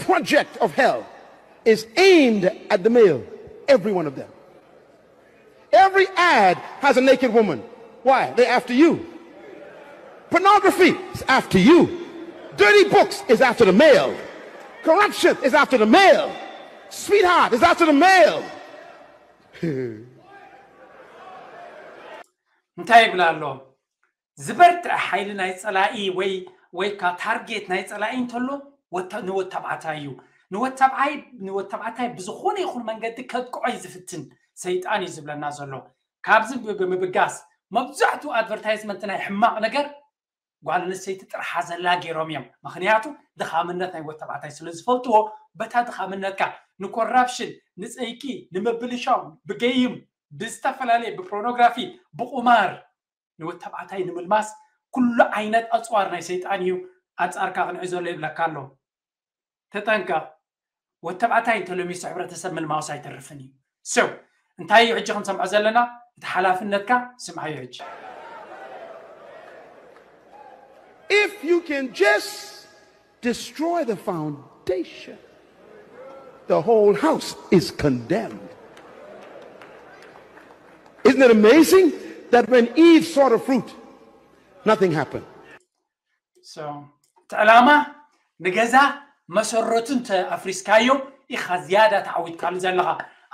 project of hell is aimed at the male. Every one of them. Every ad has a naked woman. Why? They're after you. Pornography is after you. Dirty books is after the male. Corruption is after the male. Sweetheart is after the male. እንታይ ይብላ ኣሎ? ዝበርትዐ ሓይሊ ናይ ፀላኢ ወይ ወይ ካ ታርጌት ናይ ፀላኢ እንተሎ ወተ- ንወድ ተባዕታይ እዩ። ንወድ ተባዓይ ንወድ ተባዕታይ ብዝኾነ ይኹን መንገዲ ከጥቅዖ እዩ ዝፍትን ሰይጣን እዩ ዝብለና ዘሎ። ካብዚ ብ- ብምብጋስ መብዛሕትኡ ኣድቨርታይዝመንት ናይ ሕማቕ ነገር ጓል ኣንስተይቲ ጥርሓ ዘላ ገይሮም እዮም። ምክንያቱ ድኻምነት ናይ ወድ ተባዕታይ ስለ ዝፈልጥዎ በታ ድኻምነትካ ንኮራፕሽን፣ ንፀይቂ፣ ንምብልሻው፣ ብገይም፣ ብዝተፈላለየ ብፖርኖግራፊ፣ ብቁማር ንወድ ተባዕታይ ንምልማስ ኩሉ ዓይነት ኣፅዋር ናይ ሰይጣን እዩ ኣንፃርካ ክንዕዘሎ ይብለካ ኣሎ። ተጠንቀቕ። ወድ ተባዕታይ እንተሎሚሱ ሕብረተሰብ ምልማሱ ኣይተርፍን እዩ። So እንታይ እዩ ሕጂ ክንሰምዖ ዘለና? እቲ ሓላፍነትካ ስምዓዮ ሕጂ። If you can just destroy the foundation, the whole house is condemned. Isn't it amazing that when Eve saw the fruit, nothing happened? So እቲ ዕላማ ንገዛ መሰረቱ እንተ ኣፍሪስካዮ ኢኻ ዝያዳ ተዓዊትካሉ ዘለኻ።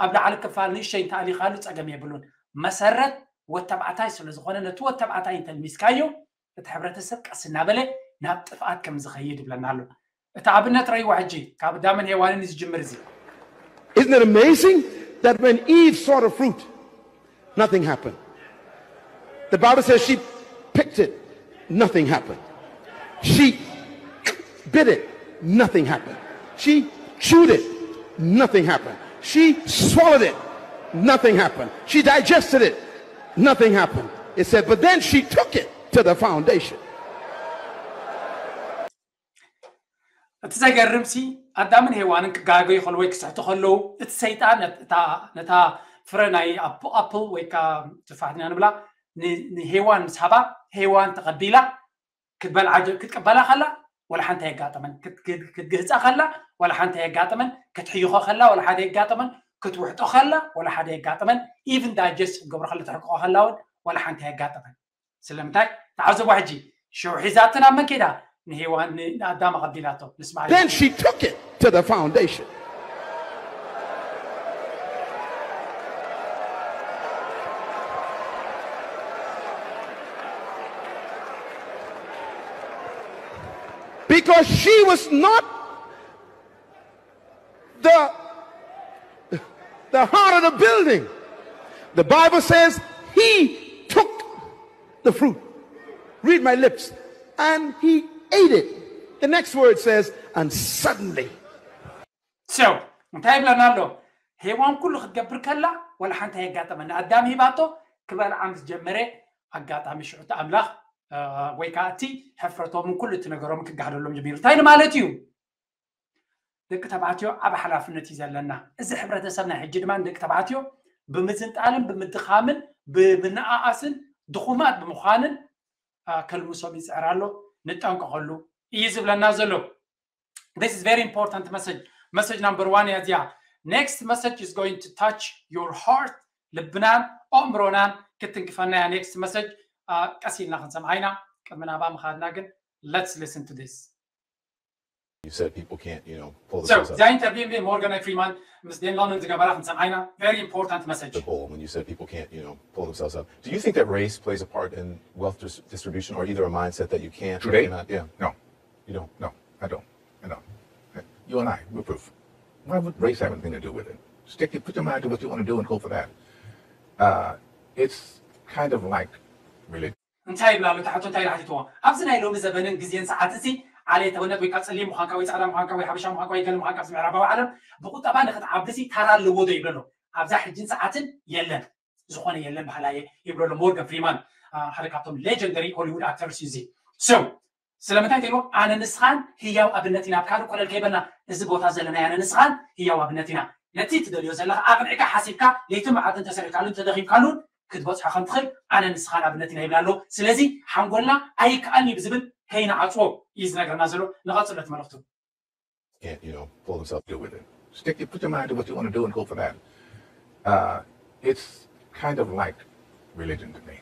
ኣብ ላዕሊ ክፋል ንእሸይ እንተኣሊኻሉ ፀገም የብሉን። መሰረት ወተባዕታይ ስለ ዝኾነ ነቲ ወተባዕታይ እንተልሚስካዮ እቲ ሕብረተሰብ ቀስ እናበለ ናብ ጥፍኣት ከም ዝኸይድ ይብለና ኣሎ። እቲ ኣብነት ረይዋ ሕጂ ካብ ኣዳምን ሄዋንን እዩ ዝጅምር እዚ። Isn't it amazing that when Eve saw the fruit, nothing happened? The Bible says she picked it, nothing happened. She bit it, nothing happened. She chewed it, nothing happened. She swallowed it, nothing happened. She digested it, nothing happened. It said, but then she took it to the foundation. እቲ ዘገርም ሲ ኣዳምን ሄዋንን ክጋገዩ ከለዉ ወይ ክስሕቱ ከለዉ እቲ ሰይጣን ነት- እታ- ነታ ፍረ ናይ ኣፕ- ኣፕል ወይ ከዓ ቱፋሕ ኢና ንብላ ን- ንሄዋን ምስ ሃባ ሄዋን ተቐቢላ ክትበልዓ ጀ- ክትቅበላ ከላ ወላ ሓንቲ ኣየጋጠመን። ክት- ክት- ክትግህፃ ከላ ወላ ሓንቲ ኣየጋጠመን። ክትሕይኾ ከላ ወላ ሓደ ኣየጋጠመን። ክትውሕጦ ከላ ወላ ሓደ ኣየጋጠመን። ኢቭን ዳይጀስት ክትገብሮ ከላ ትሕቅቆ ከላ እውን ወላ ሓንቲ ኣየጋጠመን። ስለምንታይ? ተዓዘቦ ሕጂ ሽዑ ሒዛትን ኣብ መን ከይዳ ንሄዋን ን- ንኣዳም ኣቐቢላቶ። ንስማዕ። Then she took it to the foundation. Because she was not the, the heart of the building. The Bible says he took the fruit. Read my lips. And he ate it. The next word says, and suddenly. So እንታይ ይብለና ኣሎ? ሄዋን ኩሉ ክትገብር ከላ ወላ ሓንቲ ኣየጋጠመን። ኣዳም ሂባቶ ክበልዓ ምስ ጀመረ ኣጋጣሚ ሽዑ እቲ ኣምላኽ እ፣ ወይ ከዓ እቲ ሕፍረቶምን ኩሉ እቲ ነገሮም ክጋህደሎም ጀሚሩ። እንታይ ንማለት እዩ? ደቂ ተባዕትዮ ዓብ ሓላፍነት እዩ ዘለና። እዚ ሕብረተሰብ ናይ ሕጂ ድማ ንደቂ ተባዕትዮ ብምዝንጣልን ብምድኻምን ብምንኣኣስን ድኹማት ብምዃንን አ፣ ከልምሶም ይፅዕር ኣሎ። ንጠንቀቐሉ እዩ ዝብለና ዘሎ። This is very important message. Message number one እያ እዚኣ። Next message is going to touch your heart. ልብናን ኣእምሮናን ክትንክፈና እያ። Next message ቀስ ኢልና ክንሰምዓ ኢና። ቅድሚ ናባ ምኻድና ግን let's listen to this. You said people can't, you know, pull So themselves up. እዚኣ ኢንተርቪው ሞርጋን ፍሪማን ምስ ዴን ሎንን ዝገበራ ክንሰምዓ ኢና። Very important message. The goal when you said people can't, you know, pull themselves up. Do you think that race plays a part in wealth dis- distribution or either a mindset that you can't Today? or cannot? Yeah. No, You don't? no, I don't. I don't. You and I, we're proof. Why would race have anything to do with it? Stick it, put your mind to what you want to do and go for that. Uh, it's kind of like religion. እንታይ ይብላ ኣሎ? ትሓቶ እንታይ ኢላ ሓቲትዎ? ኣብዚ ናይ ሎሚ ዘበንን ግዜን ሰዓት እዚ ዓሌታውነት ወይ ካብ ጸሊም ምዃንካ ወይ ጻዕዳ ምዃንካ ወይ ሓበሻ ምዃንካ ወይ ገለ ምዃንካ ኣብዚ ምዕራባዊ ዓለም ብቁጠባ ንክትዓብሲ ታራ ኣለዎ ዶ ይብሎ ኣሎ። ኣብዛ ሕጅን ሰዓትን የለን፣ ዝኾነ የለን ባህላ እየ ይብሎ ኣሎ። ሞርጋን ፍሪማን አ፣ ሓደ ካብቶም ሌጀንደሪ ሆሊውድ ኣክተርስ እዩ እዚ። So ስለምንታይ ትብሎ? ኣነ ንስኻን ህያው ኣብነት ኢና። ኣብ ካልእ ኮለል ከይበልና እዚ ቦታ ዘለና ኣነ ንስኻን ህያው ኣብነት ኢና። ነቲ ትደልዮ ዘለኻ ኣቕኒዕካ ሓሲብካ ለይትን መዓልትን ተሰሪሕካሉን ተደኺምካሉን ክትበፅሖ ከም ትኽእል ኣነ ንስኻን ኣብነት ኢና ይብላ ኣሎ። ስለዚ ሓንጎልና ኣይከኣልን እዩ ብዝብል ከይንዓፅዎ እዩ ዝነግረና ዘሎ። ንቐፅሎ እቲ መልእኽቱ። can't, you know, pull himself through with it. Stick, you put your mind to what you want to do and go for that. Uh, it's kind of like religion to me.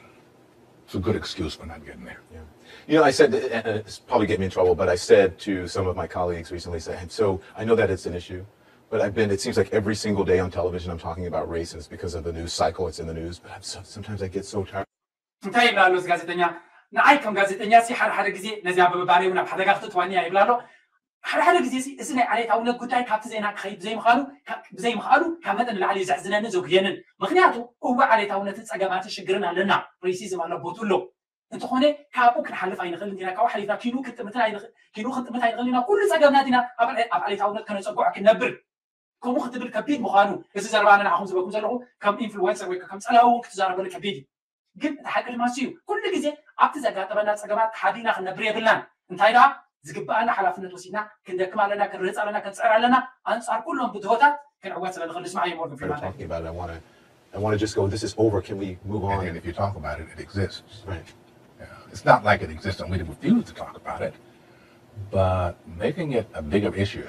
It's a good excuse for not getting there. Yeah. You know, I said, and it's probably get me in trouble, but I said to some of my colleagues recently, said, so I know that it's an issue, but I've been, it seems like every single day on television I'm talking about race, and it's because of the news cycle, it's in the news, but I'm so, sometimes I get so tired. እንታይ ይብላ ኣሎ እዚ ጋዜጠኛ? ንዓይ ከም ጋዜጠኛ ሲ ሓደ ሓደ ግዜ ነዚኣ ብምባለይ እውን ኣብ ሓደጋ ክተእትዋኒ እያ ይብላ ኣሎ። ሓደ ሓደ ግዜ ሲ እዚ ናይ ዓሌታውነት ጉዳይ ካብቲ ዜና ክኸይድ ብዘይምኻኑ ብዘይምኽኣሉ ካብ መጠን ንላዕሊ እዩ ዘሕዝነንን ዘጉህየንን። ምክንያቱ እወ ዓሌታውነትን ፀገማትን ሽግርን ኣለና፣ ሬሲዝም ኣለቦቱ ኣሎ። እንተኾነ ካብኡ ክንሓልፍ ኣይንኽእል እንዲና፣ ካብኡ ሓሊፍና ኪኑ ክንጥምትን ኣይንኽእል ኪኑ ክንጥምት ኣይንኽእል ኢና። ኩሉ ፀገምና ዲና ኣብ ዓሌታውነት ከነፀጉዖ ክንነብር? ከምኡ ክትብል ከቢድ ምዃኑ እዚ ዘረባ ኣነ ንዓኹም ዝበኩም ዘለኹ ከም ኢንፍሉወንሰር ወይ ከም ፀላዊ እውን ክትዛረበሉ ከቢድ እዩ። ግን እቲ ሓቂ ድማ እሱ እዩ። ኩሉ ግዜ ኣብቲ ዘጋጠመና ፀገማት ተሓቢእና ክንነብር የብልናን። እንታይ ደኣ ዝግብኣና ሓላፍነት ወሲድና ክንደክም ኣለና፣ ክንርህፅ ኣለና፣ ክንፅዕር ኣለና። ኣንፃር ኩሎም ብድሆታት ክንዕወት ስለ ንኽእል ንስማዕ እየ ሞር We're talking about it. I want to, I want to just go, this is over. Can we move on? And if you talk about it, it exists. Right. Yeah. It's not like it exists and we refuse to talk about it. But making it a bigger issue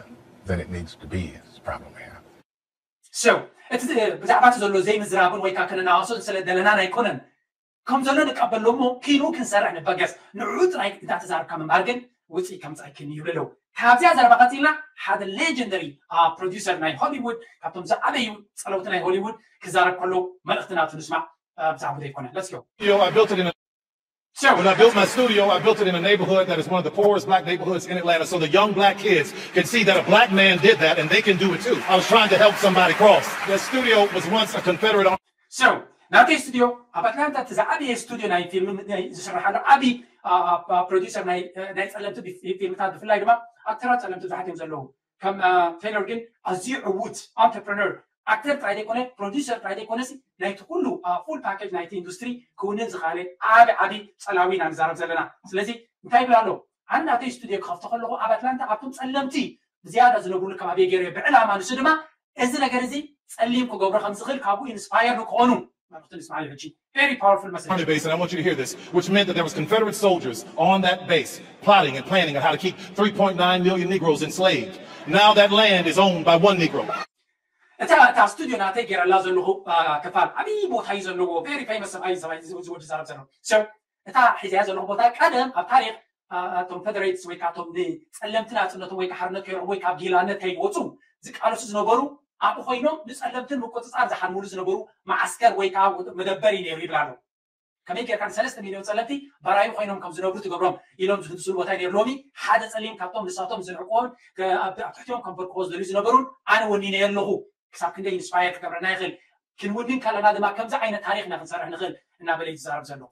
than it needs to be is the problem we have. So እቲ ብዛዕባ እቲ ዘሎ ዘይምዝራብን ወይ ከዓ ከነናዋሶን ስለ ደለናን ኣይኮነን። ከም ዘሎ ንቀበሎ እሞ ኪኑ ክንሰርሕ ንበገስ። ንዕኡ ጥራይ እንዳተዛረብካ ምንባር ግን ውፅኢት ከምፃእክን ይብሉ ኣለዉ። ካብዚኣ ዘረባ ቀፂልና ሓደ ሌጀንደሪ ፕሮዲሰር ናይ ሆሊውድ ካብቶም ዝዓበዩ ፀለውቲ ናይ ሆሊውድ ክዛረብ ከሎ መልእኽቲ ናቱ ንስማዕ። ብዛዕባ ዘይኮነ let's go. Yo, I built it in a So When I built my studio, I built it in a neighborhood that is one of the poorest black neighborhoods in Atlanta, so the young black kids can see that a black man did that and they can do it too. I was trying to help somebody cross. The studio was once a Confederate army. So ናተይ ስቱድዮ ኣብ ኣትላንታ እቲ ዝዓበየ ስቱድዮ ናይ ፊልም ናይ ዝስርሓሉ ዓብዪ ፕሮዲሰር ናይ ናይ ፀለምቲ ፊልምታት ብፍላይ ድማ ኣክተራት ፀለምቲ ብዙሓት እዮም ዘለዉ። ከም ቴይለር ግን ኣዝዩ ዕዉት entrepreneur፣ ኣክተር ጥራይ ዘይኮነ ፕሮዲሰር ጥራይ ዘይኮነሲ ናይቲ ኩሉ ፉል ፓኬጅ ናይቲ ኢንዱስትሪ ክውንን ዝኽኣለ ዓቢ ዓቢ ፀላዊ ኢና ንዛረብ ዘለና። ስለዚ እንታይ ይብል ኣሎ? ኣነ ናተይ ስቱድዮ ክኸፍቶ ከለኹ ኣብ ኣትላንታ ኣብቶም ፀለምቲ ዝያዳ ዝነብሩሉ ከባቢ ገይረ ብዕላማ፣ ንሱ ድማ እዚ ነገር እዚ ፀሊም ክገብሮ ከም ዝኽእል ካብኡ ኢንስፓየር ንክኾኑ መልእኽቲ ንስማዕ ሕጂ። Very powerful message. Army base, and I want you to hear this, which meant that there was Confederate soldiers on that base plotting and planning on how to keep three point nine million Negroes enslaved. Now that land is owned by one Negro. እታ እታ ስቱድዮ ናተይ ገይረላ ዘለኹ ክፋል ዓብዪ ቦታ እዩ ዘለዎ። Very famous ሰብኣይ ሰብኣይ ዝወዲ ዛረብ ዘሎ ሰብ እታ ሒዘያ ዘለኹ ቦታ ቀደም ኣብ ታሪክ እቶም ፌደሬትስ ወይ ከዓ እቶም ንፀለምቲ ናፅነቶም ወይ ሓርነት ከይረኽቡ ወይ ካብ ጊላነት ከይወፁ ዝቃለሱ ዝነበሩ ኣብኡ ኮይኖም ንፀለምትን ምቁፅፃር ዝሓልሙሉ ዝነበሩ መዓስከር ወይ ከዓ መደበር እዩ ነይሩ ይብል ኣሎ። ከመይ ጌርካ ንሰለስተ ሚሊዮን ፀለምቲ ባራዩ ኮይኖም ከም ዝነብሩ ትገብሮም ኢሎም ዝህንድሱሉ ቦታ ነይሩ። ሎሚ ሓደ ፀሊም ካብቶም ንሳቶም ዝንዕቆን ኣብ ትሕቲኦም ከንበርክዎ ዝደልዩ ዝነበሩን ኣነ ወኒነ ኣለኹ። ክሳብ ክንደይ ኢንስፓየር ክገብረና ይኽእል። ክንውንን ከለና ድማ ከምዚ ዓይነት ታሪክ ኢና ክንሰርሕ ንኽእል እናበለ እዩ ዝዛረብ ዘሎ።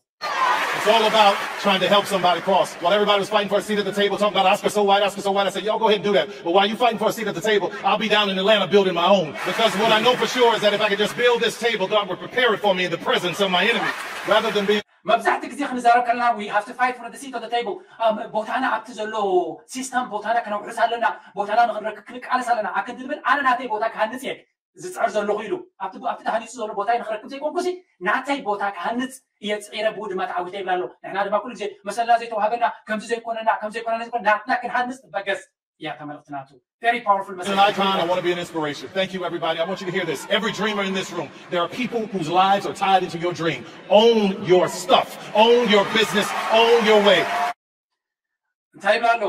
It's all about trying to help somebody cross. While everybody was fighting for a seat at the table, talking about Oscar so white, Oscar so white, I said, y'all go ahead and do that. But while you fighting for a seat at the table, I'll be down in Atlanta building my own. Because what I know for sure is that if I could just build this table, God would prepare it for me in the presence of my enemy. Rather than being መብዛሕቲ ግዜ ክንዛረብ ከለና we have to fight for the seat of the table። ቦታና ኣብቲ ዘሎ ሲስተም ቦታና ከነውሕስ ኣለና። ቦታና ንክንረክብ ክንቃለስ ኣለና። ኣብ ክንዲ ዝብል ኣነ ናተይ ቦታ ክሃንፅ እየ ዝፅዕር ዘለኹ ኢሉ ኣብቲ ተሃኒፁ ዘሎ ቦታ ንክረክብ ዘይኮንኩሲ ናተይ ቦታ ክሃንፅ እየ ፅዒረ ብኡ ድማ ተዓዊተ ይብል ኣሎ። ንሕና ድማ ኩሉ ግዜ መሰልና ዘይተዋሃበና ከምዚ ዘይኮነና ከም ዘይኮነና ዘይኮነ ናትና ክንሃንፅ ንበገስ እያ ተመልእኽቲ ናቱ። Very powerful As an icon, I want to be an inspiration. Thank you, everybody. I want you to hear this. Every dreamer in this room, there are people whose lives are tied into your dream. Own your stuff. Own your business. Own your way. እንታይ ይብላ ኣሎ?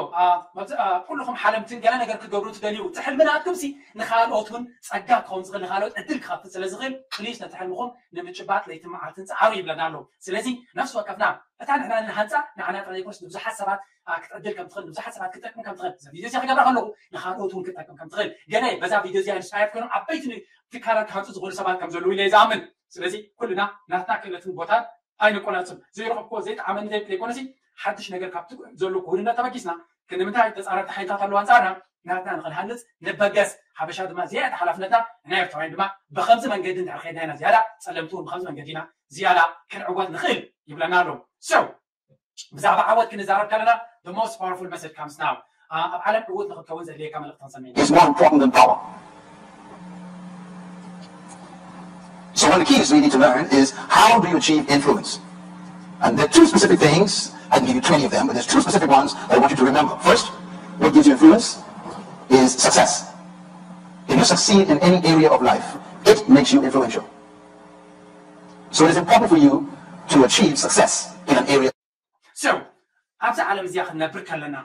ኩልኹም ሓለምትን ገለ ነገር ክትገብሩ ትደልዩ፣ እቲ ሕልሚ ናትኩም ሲ ንኻልኦት እውን ጸጋ ክኸውን ዝኽእል፣ ንኻልኦት ዕድል ክኸፍት ስለ ዝኽእል፣ ፕሊስ ነቲ ሕልምኹም ንምጭባጥ ለይትን መዓልትን ጸዓሩ ይብለና ኣሎ። ስለዚ ነፍሲ ወከፍና እታ ንሕና ንሃንጻ ንዓና ጥራይ ዘይኮነስ ንብዙሓት ሰባት ክትዕድል ከም ትኽእል፣ ንብዙሓት ሰባት ክትጠቅም ከም ትኽእል፣ እዚ ቪድዮ እዚ ክገብራ ከለኹ ንኻልኦት እውን ክትጠቅም ከም ትኽእል፣ ገለ በዛ ቪድዮ እዚኣ ኢንስፓየር ኮይኖም ዓበይቲ ትካላት ክሃንጹ ዝኽእሉ ሰባት ከም ዘለዉ ኢለ እየ ዝኣምን። ስለዚ ኩልና ናትና ክእለትን ቦታን ኣይንቆናጽብ። ዘይረኸብክዎ ዘይጠዓመኒ ዘይኮነሲ ሓድሽ ነገር ካብቲ ዘሎ ክውንነት ተበጊስና ክንምንታይ ተጻረርቲ ሓይልታት ኣለዉ ኣንጻርና ናትና ንኽንሃንጽ ንበገስ። ሓበሻ ድማ ዝያዳ ሓላፍነትና ንሕና ኤርትራውያን ድማ ብኸምዚ መንገዲ እንድሕር ከይድና ኢና ዝያዳ ጸለምቲ እውን ብኸምዚ መንገዲ ኢና ዝያዳ ክንዕወት ንኽእል ይብለና ኣሎ። So ብዛዕባ ዓወት ክንዛረብ ከለና the most powerful message comes now. ኣብ ዓለም ዕዉት ንክትከውን ዘድልየካ መልእኽቲ ክንሰምዕ ኢና። Is more important than power. So one of the keys we need to learn is how do you achieve influence? And there are two specific things. I can give you twenty of them, but there's two specific ones that I want you to remember. First, what gives you influence is success. If you succeed in any area of life, it makes you influential. So it is important for you to achieve success in an area. So ኣብዚ ዓለም እዚኣ ክንነብር ከለና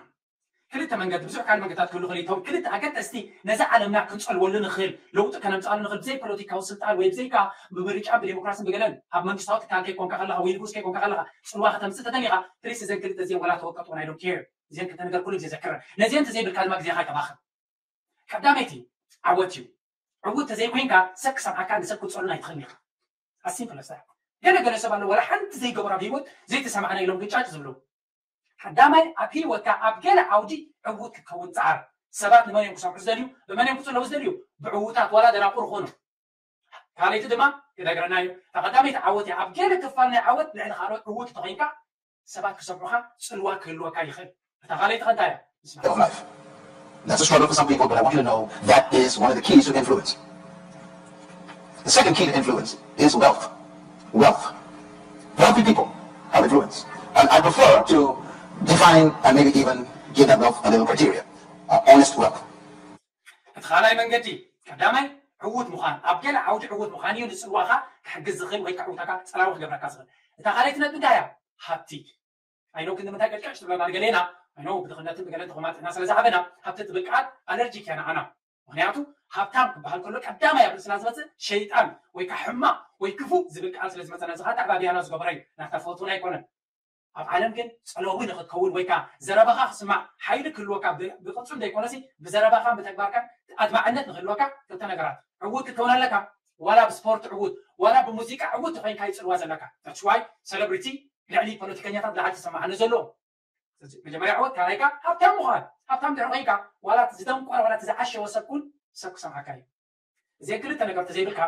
ክልተ መንገዲ ብዙሕ ካልእ መንገድታት ክህሉ ክእል እቶም ክልተ ኣገደስቲ ነዛ ዓለምና ክንፀልወሉ ንኽእል ለውጢ ከነምፃሉ ንኽእል ብዘይ ፖለቲካዊ ስልጣን ወይ ብዘይካ ብምርጫ ብዴሞክራሲን ብገለን ኣብ መንግስታዊ ትካል ከይኮንካ ከለካ ወይ ንጉስ ከይኮንካ ከለካ ፅልዋ ከተምፅእ ተደሊካ ፕሊስ እዘን ክልተ እዚአን ወላ ተወቀጥወን I don't care እዚአን ክልተ ነገር ኩሉ ግዜ ዘክረን ነዚአን ተዘይብልካ ድማ ግዜካ ኣይተባኽን ቀዳመይቲ ዓወት እዩ ዕውት ተዘይኮይንካ ሰብ ክሰምዓካ ንሰብ ክፀሉን ኣይትኽእል ኢኻ ኣሲምፕል ኣስታ ገለ ገለ ሰብ ኣሎ ወላ ሓንቲ ዘይገበሮ ኣብ ህይወት ዘይተሰማዕና ኢሎም ግጫጭ ዝብሉ ቀዳማይ ኣብ ህይወትካ ኣብ ገለ ዓውዲ ዕውት ክትከውን ፀዓር ሰባት ንመን እዮም ክሰምዑ ዝደልዩ ብመን እዮም ክፅለዉ ዝደልዩ ብዕውታት ዋላ ደናቁር ኾኑ ካልይቲ ድማ ክነግረና እዩ ተቐዳመይቲ ዓወት እያ ኣብ ገለ ክፋል ናይ ዓወት ልዕሊ ካልኦት ዕውት እንተኾይንካ ሰባት ክሰምዑኻ ፅልዋ ክህልወካ ይኽእል እታ ካልይቲ ከንታ እያ of life. That's a struggle for some people, but I want you to know that is one of the keys to influence. The second key to influence is wealth. Wealth. Wealthy people have influence. And I prefer to define and maybe even give that wealth a little criteria. Uh, honest wealth. እቲ ካልኣይ መንገዲ ቀዳማይ ዕውት ምዃን ኣብ ገለ ዓውዲ ዕውት ምዃን እዩ ንፅልዋኻ ክሕግዝ ዝኽእል ወይ ከዕውተካ ፀላዊ ክገብረካ ዝኽእል እታ ካልኣይቲ ነጥቢ እንታይ እያ ሃብቲ ኣይኖ ክንዲ ምንታይ ቀጭቀጭ ትብለና ንገሌና ኣይኖ ብድኽነትን ብገለን ተኾማጥና ስለ ዝዓበና ሃብቲ ትብል ቃል ኣለርጂክ እያ ንዓና ምኽንያቱ ሃብታም ክበሃል ከሎ ቀዳማይ ኣብ ርእስና ዝመፅእ ሸይጣን ወይ ከዓ ሕማቕ ወይ ክፉእ ዝብል ቃል ስለ ዝመፀና እዚ ከዓ ኣዕባብያና ዝገበረ እዩ ናታ ፈትውና ኣይኮነን ኣብ ዓለም ግን ፀለዊ ንክትከውን ወይ ከዓ ዘረባኻ ክስማዕ ሓይሊ ክህልወካ ብቅፁል ዘይኮነሲ ብዘረባኻ ብተግባርካ ኣድማዕነት ንክህልወካ ክልተ ነገራት ዕውት ክትከውን ኣለካ ዋላ ብስፖርት ዕውት ዋላ ብሙዚቃ ዕውት ተኮይንካ ይፅልዋ ዘለካ that's why celebrity ልዕሊ ፖለቲከኛታት ላዕሊ ተሰማዕነ ዘለዎ መጀመርያ ዕወት ካልኣይካ ሃብታም ምዃን ሃብታም ድሕሪ ኮይንካ ዋላ ዝደንቆረ ዋላ ዝዓሸወ ሰብ ኩን ሰብ ክሰምዓካ እዩ እዚን ክልተ ነገር ተዘይብልካ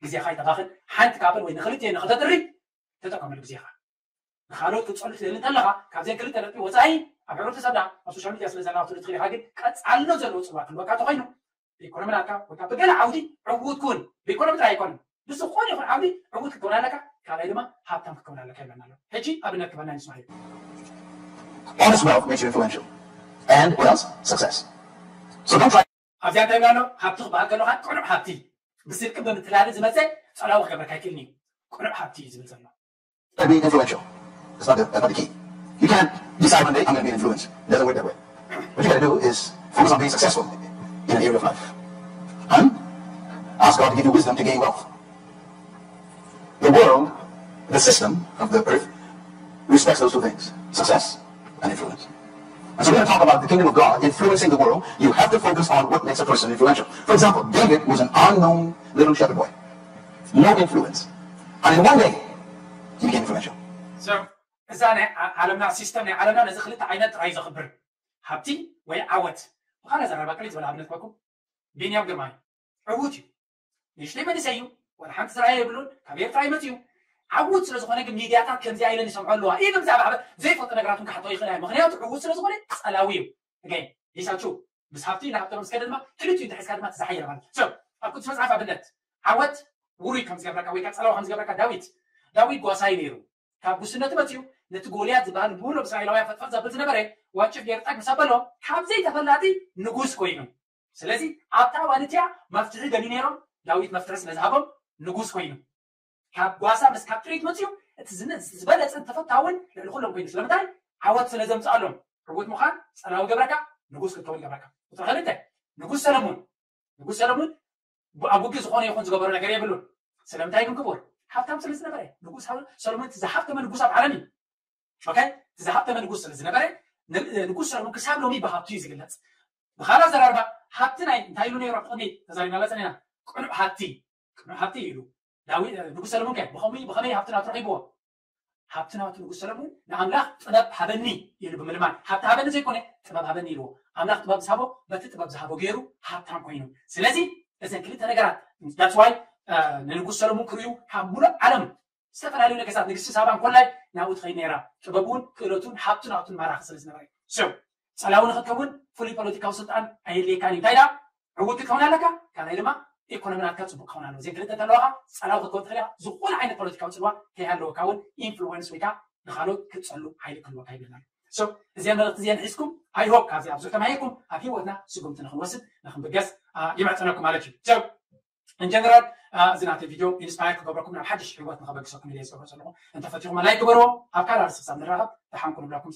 ግዜኻ ይተባኽን ሓንቲ ካብን ወይ ንክልቲኤን ንክተጥሪ ተጠቀመሉ ግዜኻ ንካልኦት ክትፀሉ ትደሊ እንተለካ ካብዚን ክልተ ነጥቢ ወፃኢ ኣብ ሕብረተሰብና ኣብ ሶሻል ሚድያ ስለ ዘናቱ ትኽእል ኢኻ ግን ቀፃልነት ዘለዎ ፅልዋ ክህልወካ ተኮይኑ ብኢኮኖሚ ናትካ ወይ ከዓ ብገለ ዓውዲ ዕዉት ኩን ብኢኮኖሚ ጥራይ ኣይኮነን ብዝኾነ ይኹን ዓውዲ ዕዉት ክትከውን ኣለካ ካልኣይ ድማ ሃብታም ክትከውን ኣለካ ይብለና ኣሎ ሕጂ ኣብነት ክበና ንስማዕ እዩ Honest wealth makes you influential. And what else? Success. So don't try ኣብዚኣ እንታይ ኣሎ ሃብቲ ክበሃል ከለካ ቅኑዕ ሃብቲ ብስልቂ ብምትላል ዝመፀ ፀላዊ ክገብረካ ኣይክእልን እዩ ቅኑዕ ሃብቲ እዩ ዝብል ዘሎ to be influential. That's not the, that's not the key. You can't decide one day, I'm going to be an influence. It doesn't work that way. What you got to do is focus on being successful in an area of life. And ask God to give you wisdom to gain wealth. The world, the system of the earth, respects those two things success and influence. And so we're going to talk about the kingdom of God influencing the world. You have to focus on what makes a person influential. For example, David was an unknown little shepherd boy, no influence. And in one day, he became influential. እዛ ናይ ዓለምና ሲስተም ናይ ዓለምና ነዚ ክልተ ዓይነት ጥራይ ዘኽብር ሃብቲ ወይ ዓወት ብኻልእ ዘረባ ቅልል ዝበለ ኣብነት ኮኩም ቢንያም ግርማይ ዕዉት እዩ ንእሽተይ መንእሰይ እዩ ወላ ሓንቲ ዝረኣየ የብሉን ካብ ኤርትራ ይመፅ እዩ ዓውት ስለ ዝኾነ ግን ሚድያታት ከምዚኣ ኢለን ይሰምዖ ኣለዋ ኢሉ ብዛዕባ ዘይፈልጦ ነገራት ክሓቶ ይኽእል እያ ምክንያቱ ዕዉት ስለ ዝኾነ ፀላዊ እዩ ገይ ሂሳችሁ ምስ ሃብቲ ንሃብቶም ስከደ ድማ ክልቲኡ እንተሒዝካ ድማ ትዝሓየር ማለት እዩ ኣብ ቅዱስ መፅሓፍ ኣብነት ዓወት ውሩይ ከም ዝገብረካ ወይ ከዓ ፀላዊ ከም ዝገብረካ ዳዊት ዳዊት ጓሳይ ነይሩ ካብ ጉስነቱ መፅኡ ነቲ ጎልያድ ዝበሃል ብሙሉእ እስራኤላውያን ፈጥፈጥ ዘብል ዝነበረ ዋጭፍ ገይሩ ጠግ ምስ ኣበሎ ካብ ዘይተፈላጢ ንጉስ ኮይኑ ስለዚ ኣብታ እዋን እቲኣ መፍትሒ ደልዩ ነይሮም ዳዊት መፍትሒ ስለ ዝሃቦም ንጉስ ኮይኑ ካብ ጓሳ ምስ ካብ ጥሪት መፅኡ እቲ ዝበለፀን ተፈታውን ልዕሊ ኩሎም ኮይኑ ስለምንታይ ዓወት ስለ ዘምፅኣሎም ዕውት ምዃን ፀላዊ ገብረካ ንጉስ ክትከውን ይገብረካ ቁፅሪ ክልተ ንጉስ ሰለሙን ንጉስ ሰለሙን ኣብ ውግእ ዝኾነ ይኹን ዝገበሮ ነገር የብሉን ስለምንታይ ግን ክቡር ሃብታም ስለ ዝነበረ ንጉስ ሰለሙን እቲ ዝሃብተመ ንጉስ ኣብ ዓለም እዩ ኦኬ እቲ ዝሃብተመ ንጉስ ስለ ዝነበረ ንጉስ ሰለሙን ክሳብ ሎሚ ብሃብቱ እዩ ዝግለፅ ብኻልእ ኣዘራርባ ሃብቲ ናይ እንታይ ኢሉ ነይሩ ቅድሚ ተዛሪብናላ ፀኒና ቅኑዕ ሃብቲ ቅኑዕ ሃብቲ ኢሉ ዳዊት ንጉስ ሰለሙን ከ ብኸመይ ብኸመይ ሃብቲ ናቱ ረኺብዎ ሃብቲ ናቱ ንጉስ ሰለሙን ንኣምላኽ ጥበብ ሃበኒ ኢሉ ብምልማን ሃብቲ ሃበኒ ዘይኮነ ጥበብ ሃበኒ ኢልዎ ኣምላኽ ጥበብ ዝሃቦ በቲ ጥበብ ዝሃቦ ገይሩ ሃብታም ኮይኑ ስለዚ እዘን ክልተ ነገራት that's why ንንጉስ ሰለሙን ክርእዩ ካብ ሙሉእ ዓለም ዝተፈላለዩ ነገስታት ንግስቲ ሳባ እንኮላይ ናብኡ ትኸይድ ነይራ ጥበቡን ክእለቱን ሃብቱን ሃብቱን ማራኺ ስለ ዝነበረ እዩ so ፀላዊ ንክትከውን ፍሉይ ፖለቲካዊ ስልጣን ኣየድልየካን እዩ እንታይ ዳ ዕውት ክትከውን ኣለካ ካልኣይ ድማ ኢኮኖሚ ናትካ ፅቡቅ ክኸውን ኣለዎ እዚን ክልተ ተለዋካ ፀላዊ ክትከውን ትኽእል ኢኻ ዝኾነ ዓይነት ፖለቲካዊ ፅልዋ ከይሃለወካ እውን ኢንፍሉወንስ ወይ ከዓ ንካልኦት ክትፀሉ ሓይሊ ክህልወካ ይብለና ኣሎ So እዚኣ መልእክቲ እዚኣን ሒዝኩም I hope ካብዚ ብዙሕ ተማሂርኩም ኣብ ሂወትና ስጉምቲ ንክንወስድ ንክንብገስ ይምሕፀነኩም ማለት እዩ። So in general እዚ ናተይ ቪድዮ ኢንስፓየር ክገብረኩም ናብ ሓድሽ ሂወት ንከበግሰኩም ኢለ ዝገብሮ ዘለኹ። እንተፈቲኹም ላይክ ግበርዎ። ኣብ ካልእ ኣርእስቲ ክሳብ ንራኸብ ደሓን ኩኑ ብለኩም።